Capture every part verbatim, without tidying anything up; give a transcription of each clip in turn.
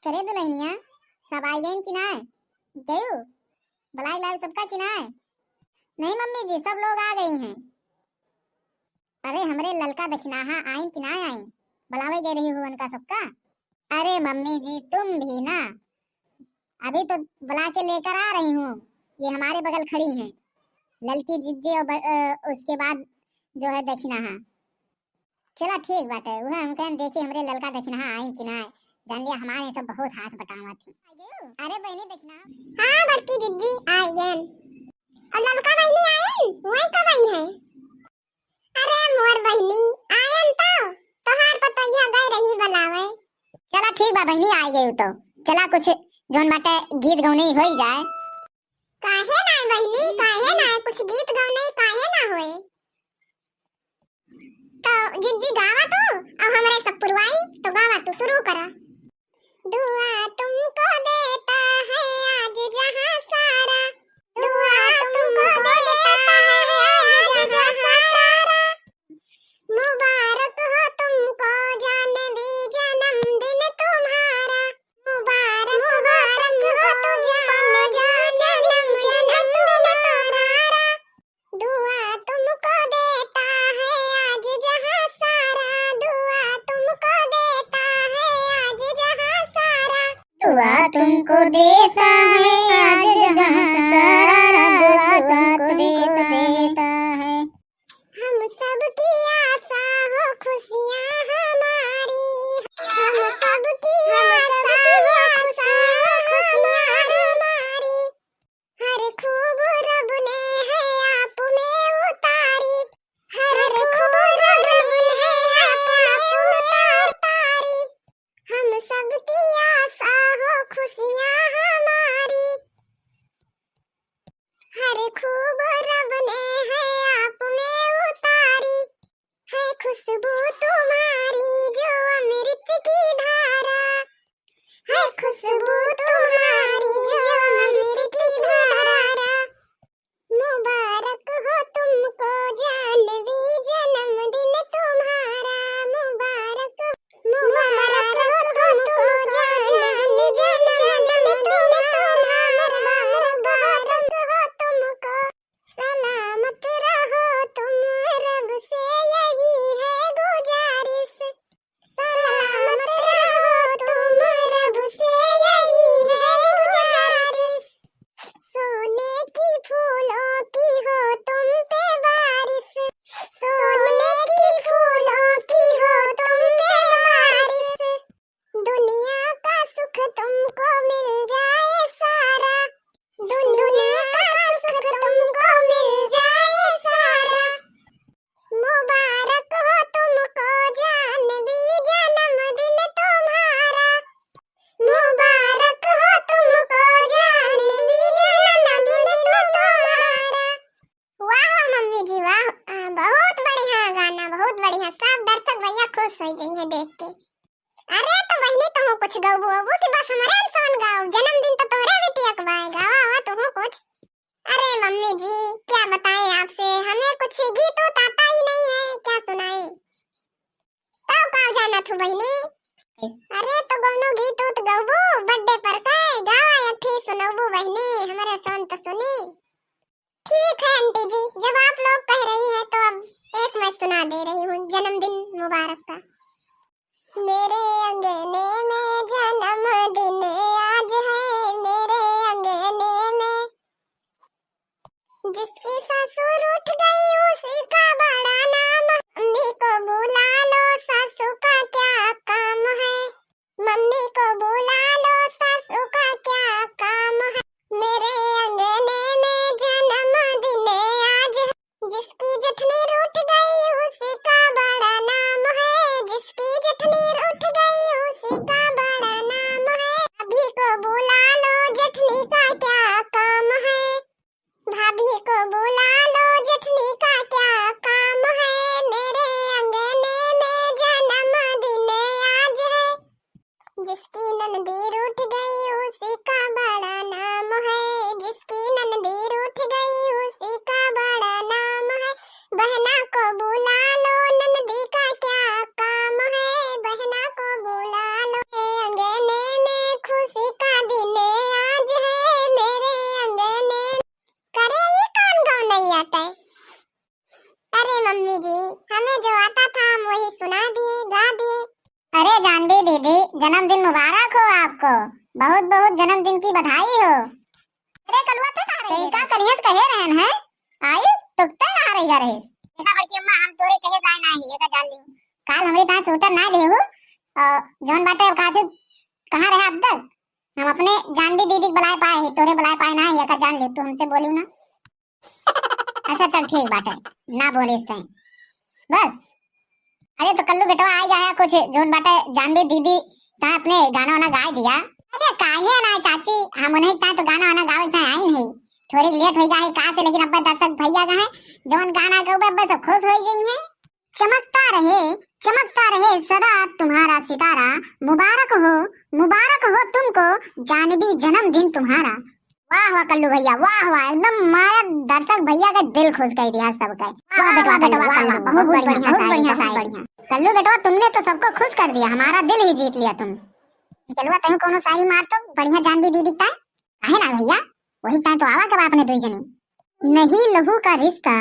करे दुल्हनिया, सब आइ गइन कि नाय? गयू? बुलाइ लायो सबका कि नाय? नहीं मम्मी जी, सब लोग आ गई हैं। अरे हमरे ललका दखिनाहा आइन कि नाय आइन? बुलावे गए रही हो उनका सबका? अरे मम्मी जी तुम भी ना, अभी तो बुला के लेकर आ रही हूँ। ये हमारे बगल खड़ी हैं ललकी जिज्जी और ब-, अ, उसके बाद जो है दखिनाहा। चला ठीक बाटे, उहे हम कहन देखी हमरे ललका दखिनहा आइन कि नाय, जान लिया हमारे सब बहुत हाथ बटावत थी। अरे बहिनी दखिनहा। हाँ बड़की जिज्जी आइ गइन। और ललका बहिनी आइन, वही कब आई है? अरे मोर बहिनी आइन तो तोहार पतोहिया गए रही बुलावे। चला ठीक बा बहिनी, आइ गयू तो चला कुछ जौन बाटे गीत गौनई होई जाए। काहे ना बहिनी, काहे ना, कुछ गीत गौनई काहे ना होए? तो जिज्जी गावा तू, अब हमरे सब पुरवाई, तो गावा तू, शुरू करा। दुआ तुमको देता है आज जहां सारा, दुआ तुमको देता है आज जहां सारा, मुबारक हो तुमको जानवी जन्मदिन तुम्हारा, मुबारक हो तुमको जानवी जन्मदिन तुम्हारा। दुआ तुमको देता है आज जहां सारा, दुआ तुमको देता है आज जहां सारा। दुआ तुमको देता है आज जहां सारा, दुआ तुमको देता है। हम सब की आशा हो खुशियां हमारी, हम सब की आशा हो खुशियां हमारी। हर खूब रब ने है आप में उतारी, हर खूब रब ने है आप में उतारी। हम सब की आशा हो खुशियां हमारी, हर खूब रब ने है आप में उतारी। है खुशबू तुम्हारी जो अमृत की धारा, है खुशबू तुम्हारी जो अमृत की धारा। मुबारक हो तुमको जानवी जन्मदिन तुम्हारा, मुबारक, मुबारक हो तुमको जानवी जन्मदिन तुम्हारा, मुबारक हो तुमको। सलामत रहो तुम, रब से यही है गुजारिश। सलामत रहो तुम, रब से यही है गुजारिश। सोने की फूलों की हो तुम पे बारिश, सोने की फूलों की हो तुम पे बारिश। दुनिया का सुख तुमको मिल जाए सारा, दुनिया का सुख तुमको मिल जाए सारा। मुबारक हो तुमको जानवी जन्मदिन तुम्हारा, मुबारक हो तुमको जानवी जन्मदिन तुम्हारा। वाह मम्मी जी वाह, आ, बहुत बढ़िया गाना, बहुत बढ़िया। सब दर्शक भैया खुश होइ जइहैं देख के। अरे तो बहिनी तुहू कुछ गउबू अउबू कि बस हमरे अनसन गाउब? जन्मदिन तो तोहरे बिटिया के बाय, गावा आवा तुहू कुछ। अरे मम्मी जी क्या बताएं आपसे, हमें कुछ गीत उत आता ही नहीं है, क्या सुनाएं? तो का जानत हूँ बहिनी? अरे तो कौनो गीत उत गउबू, birthday पर के गावा एक ठे सुनउबू बहिनी, हमरे अनसन तो सुनी। ठीक है आंटी जी, जब आप लोग कह रही हैं तो अब एक मैं सुना दे रही हूँ जन्मदिन मुबारक का। मेरे अंगने में जन्मदिन आज है, मेरे अंगने में। जिसकी सासू रूठ गई उसी का बड़ा नाम, मम्मी को बुला लो सासू का क्या काम है। मम्मी को बुला लो, सासू का क्या काम है? मेरे अंगने में जन्मदिन आज है। जिसकी जेठनी रूठ गई, उसी का बड़ा नाम है। जिसकी जेठनी रूठ गई, उसी का बड़ा नाम है। भाभी को बुला लो, जेठनी का क्या काम है? भाभी को बुला लो, जेठनी का क्या काम है? मेरे अंगने में जन्मदिन आज है। जिसकी ननदी रूठ गई, उसी का बड़ा नाम है। जिसकी ननदी रूठ गई, उसी का बड़ा नाम है। बहना को बुला लो, ननदी का क्या काम है? बहना को बुला लो। अंगने में मुबारक हो आपको, बहुत बहुत जन्मदिन की बधाई हो। अरे कलुआ, ते कहाँ रही? का करियस कहे रहन है? आई, तो ते कहाँ रहिया रहे? देखा बड़की अम्मा, हम तोरे कहे जाए ना ही, एका जान लियो। काल हमरे ताए सूटर ना ले हो, अ, जौन बाटे अब कहा थे, कहाँ रहे अब तक? हम अपने जानवी दीदी के बुलाए पाए ही, तोरे बुलाए पाए ना ही, एका जान ले, तू हमसे बोलियो ना। अच्छा चल ठीक बाटे, ना बोले इसते बस। अरे तो कल्लू बेटवा आ गया है कुछ, जौन बाटे जानवी दीदी ताए अपने गाना वाना गाए दिया। अरे काहे ना चाची, हम उन्हीं ताए तो गाना वाना गावे ताए आई नहीं, थोड़ी लेट हो गया है का से, लेकिन अब दर्शक भैया का है, जौन गाना गावे अब सब खुश हो गई है। चमकता रहे, चमकता रहे सदा तुम्हारा सितारा, मुबारक हो, मुबारक हो तुमको जानवी जन्मदिन तुम्हारा। वाह वाह कल्लू भैया, वाह वाह, एकदम मारा दर्शक भैया के दिल खुश कर दिया सबके। वाह वाह बेटवा, वाह बेटवा कल्लू, कल्लू, बहुत बहुत बढ़िया, बढ़िया, बहुत बहुत बढ़िया बढ़िया, बहुत शायरी। बढ़िया। कल्लू बेटवा, तुमने तो सबको खुश कर दिया, हमारा दिल ही जीत लिया तुम। कलुआ, तू कोनो शायरी मार तो बढ़िया जानवी दीदी ताए। काहे ना भैया, वही ताए तो आवा के बा अपने दुई जने। नहीं लहू का रिश्ता,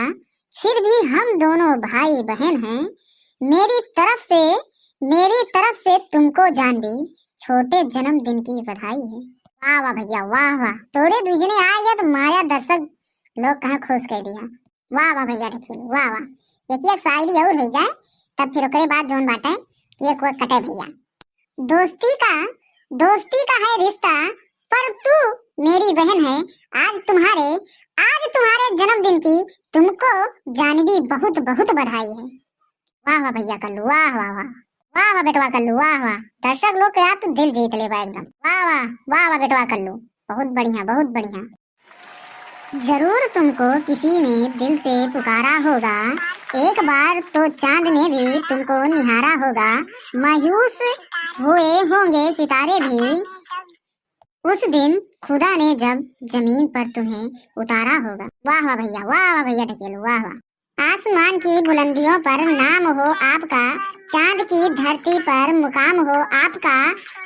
फिर भी हम दोनों भाई बहन हैं। मेरी तरफ से, मेरी तरफ से तुमको जानवी छोटे जन्मदिन की बधाई है। वाह वाह भैया, वाह वाह, तोरे दुई जने आ गया तो मारा दर्शक लोग कहाँ खुश कर दिया। वाह वाह भैया ढकेलू, वाह वाह। एक एक शायरी और हो जाए, तब फिर ओकरे बाद जौन बाटे केक वेक कटे भैया। दोस्ती का, दोस्ती का है रिश्ता, पर तू मेरी बहन है। आज तुम्हारे, आज तुम्हारे जन्मदिन की तुमको जानवी बहुत बहुत बधाई है। वाह वाह भैया कल्लू, वाह वाह वाह, वाह वाह बेटवा कल्लू, वाह वाह। दर्शक लोग के यार तू दिल जीत लेबा एकदम। वाह वाह, वाह वाह बेटवा कल्लू, बहुत बढ़िया, बहुत बढ़िया। जरूर तुमको किसी ने दिल से पुकारा होगा, एक बार तो चांद ने भी तुमको निहारा होगा। मायूस हुए होंगे सितारे भी, उस दिन खुदा ने जब जमीन पर तुम्हें उतारा होगा। वाह वाह भैया, वाह वाह भैया ढकेलू, वाह वाह। आसमान की बुलंदियों पर नाम हो आपका, चांद की धरती पर मुकाम हो आपका।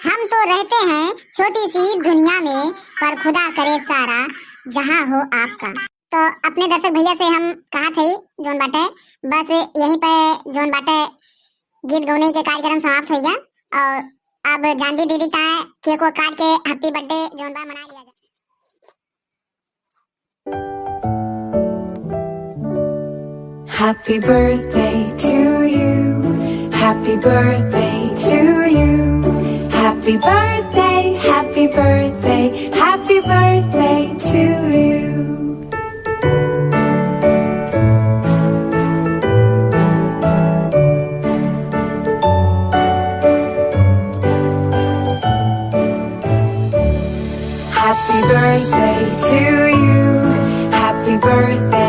हम तो रहते हैं छोटी सी दुनिया में, पर खुदा करे सारा जहां हो आपका। तो अपने दर्शक भैया से हम कहा थे जौन बाटे, बस यहीं पे जौन बाटे गीत गौने के कार्यक्रम समाप्त हो गया। और अब जानवी दीदी का केक को काट के हैप्पी बर्थडे जौन बा मना लिया जाए। Happy birthday to you. Happy birthday to you. Happy birthday, happy birthday, happy birthday to you. Happy birthday to you. Happy birthday.